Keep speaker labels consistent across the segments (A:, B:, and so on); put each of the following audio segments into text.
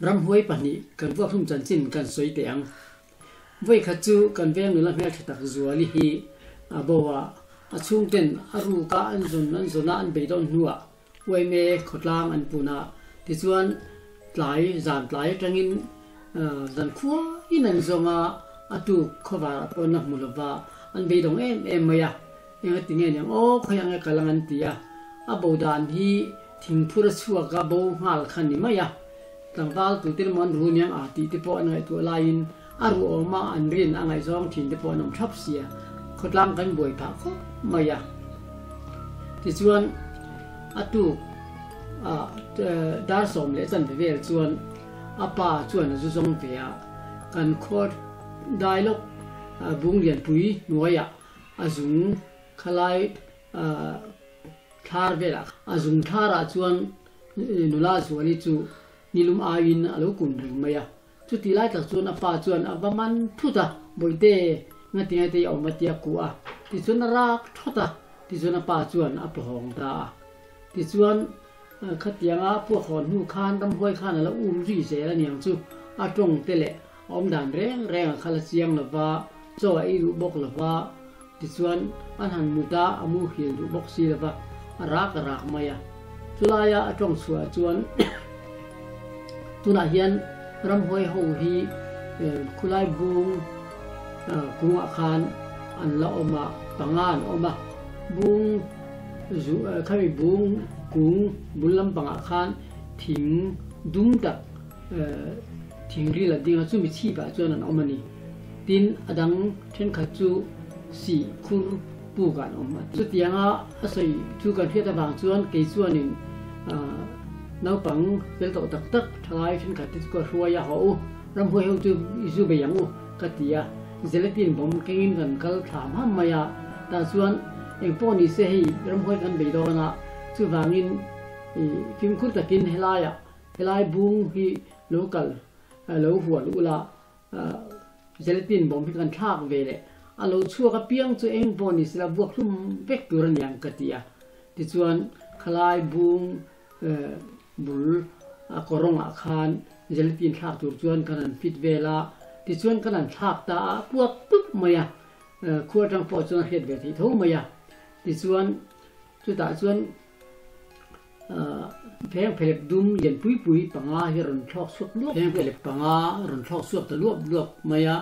A: Ramhuai pahnih kan vuakhlum chanchin kan sawi teh ang. Vawikhat chu kan veng nula hmeltha tak Zuali hi a bo a, a chhungten a ruka an zawn an zawn a an beidawn hnuah Uaime khawtlang an pun a, tichuan tlai zan tlai atangin zan khuain an zawng a, a tuk khawvar ah pawh na hmu lova an beidawng em em mai a, engati nge niang aw khawi ang e kal ang an ti a, a bo dan hi thingphur a chhuak a bo nghal kha ni mai a, tlangval tute emaw an ru niang a tih te pawh an ngaihtuah laiin a ruh awm a an rin a ngaihzawng thin te pawh an awm thap sia, khawtlang kan buai phah khawp mai a. Tichuan a tuk a dar 10 chanve vel chuan a pa chuan a zu zawng ve a, kan khaw dailawk bung lianpui hnuaiah a zung khalai thlar velah a zung thlarah chuan nula Zuali chu nilum aiin a lo kun reng mai a. Chuti lai tak chuan a pa chuan a va man thut a, Bawihte, ngatingai te i awm a tia kuh a, tichuan a rak thawt a, tichuan a pa chuan a pawhawng ta a. Tichuan khatianga puakhawn hnu khan ramhuai khan a lo um zui zel a niang chu, a tawng te leh a awm dan reng reng a khal a chiang lo va, chaw a ei duh bawk lo va, tichuan an han mut a, a muhil duh bawk si lo va, a rak a rak mai a. Chulaia a tawng chhuah chuan tunah hian ramhuai ho hi khulai bung kungah khan an la awm a, panga an awm a, bung khami bung kung bul lampangah khan thing dum tak thing ril a ding a, chumi chhipah chuan an awm a ni. Tin, a dang thenkhat chu sih khur puk ah an awm a. Chutianga a sawi chu kan hriat avang chuan kei chuanin naupang fel tawh tak tak thalai thenkhat te chu ka hruai a, haw u, ramhuai ho chu i zu bei ang u ka ti a. Gelatin bawm kengin kan kal thlam ham mai a, tah chuan engpawh ni se hei ramhuai kan bei dawn a, chuvangin i fimkhur takin helaiah helai bung hi lo kal lo hual ula Gelatin bawm hi kan thlak ve leh a lo chhuak apiang chu eng pawh ni sela vuak hlum vek tur a ni ang ka ti a. Tichuan khalai bung bul a kawrawngah khan gelatin thlak tur chuan kan han fit vel a, tichuan kan han thlak ta a, a puak pup mai a, khua atang pawh chuan a hriat ve theih tho mai a. Tichuan chutah chuan Pheng phelep dum lian pui pui panga hi rawn thlawk chhuak luap Pheng phelep panga rawn thlawk chhuak ta luap luap mai a,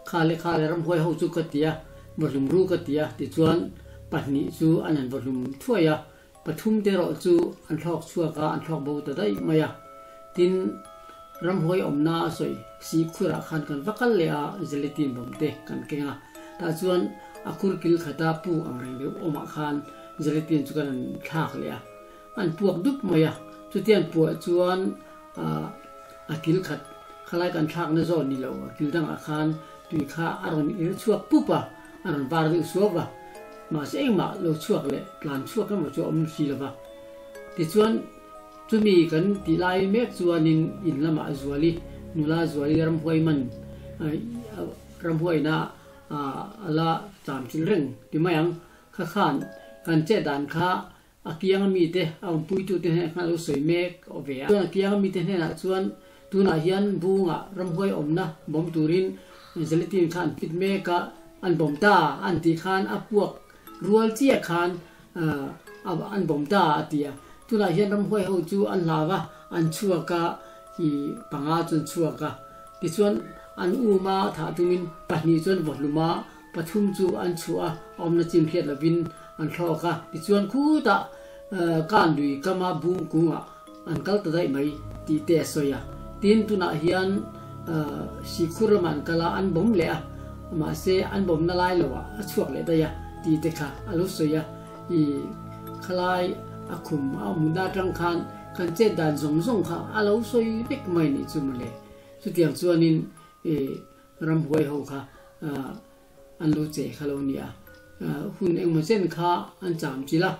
A: kha le kha le ramhuai ho chu ka ti a, vawhlum ru ka ti a, tichuan pahnih chu an han vawhlum thuai a, pathum te erawh chu an thlawk chhuak a, an thlawk bo ta daih mai a. Tin, ramhuai awmna a sawi sih khurah khan kan va kal leh a, gelatin bawm te kan keng a, tah chuan a khur kil khata puk ang reng deuh awmah khan Gelatin chu kan han thlak leh a, an puak dup mai a, chuti an puah chuan a kil khat khalai kan thlakna zawn ni lo, a kil dangah khan tui kha a rawn ir chhuak pup a, a rawn var deuh suau va, mahse engmah lo chhuak leh tlan chhuak emaw chu a awm si lo va. Tichuan chumi kan tih lai mek chuanin in lamah Zuali, nula Zuali ramhuai man ramhuaina a la tlam chil reng ti mai ang. Kha khan kan chet dan kha a kianga mite a awmpuitute hnenah khan a lo sawi mek aw ve a. Chuan a kianga mite hnenah chuan tunah hian bungah ramhuai awmna bawm turin gelatin kha an fit mek a, an bawm ta an tih khan a puak rual chiah khan an bawm ta a ti a. Tunah hian ramhuai ho chu an hlau a, an chhuak a, i panga chu an chhuak a. Tichuan an um a thah tumin pahnih chuan vawhlum a, Pathum chu an chhuah a, a awmna chin hriat lovin an thlawk a, tichuan khutah kan lui kama bung kungah an kal ta daih mai tih te a sawi a. Tin, tunah hian Sikhur lamah an kal a, an bawm leh a, mahse an bawmna lai loah a chhuak leh daih a tih te kha a lo sawi a. I khalai a khum a awmna atang khan kan chet dan zawng zawng kha a lo sawi vek mai nih chu mawle. Chutiang chuanin i Ramhuai ho kha an lo che kha lo nia. Hun engmaw chen kha an cham chil a,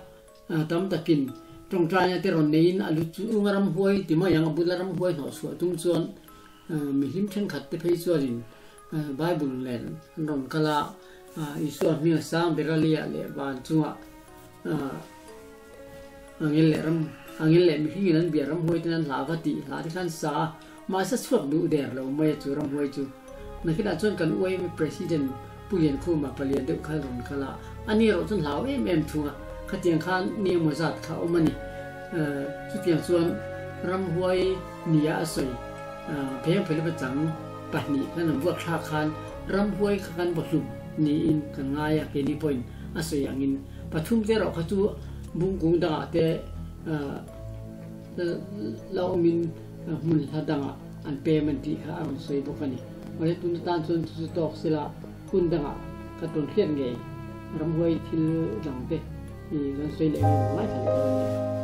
A: tam takin tawngtaina te rawn neiin a lu chunga ramhuai ti mai ang, a bula ramhuai hnawh chhuah tum chuan mihlim thenkhat te phei chuanin Bible nen an rawn kal a. Isua hminga sang ber a leiah leh van chungah angel leh ram angel leh mihringin an bia ramhuai ten an hla va tih hla te khan sa a, mahse chhuak duh der lo mai a chu ramhuai chu. Nakinah chuan kan UAM President Pu Liankhuma palian deuh kha rawn kal a, ani erawh chuan hlau em em thung a, khatiang khan ni emaw zat kha a awm a ni. Chutiang chuan ramhuai nia a sawi pheng phel pachang pahnih kan han vuak thlak khan ramhuai kha kan vaw hlum niin kan ngai a, keini pawhin a sawi angin pathum te erawh kha chu bungkung dangah te la awmin hmun hla dangah an pem an tih kha a rawn sawi bawk a ni. Mahse tun atan chuan chu chu tawk sela hun dangah ka tawn hriat ngei ramhuai thil dang te i rawn sawi leh ngei ngaithla leh dawn nia.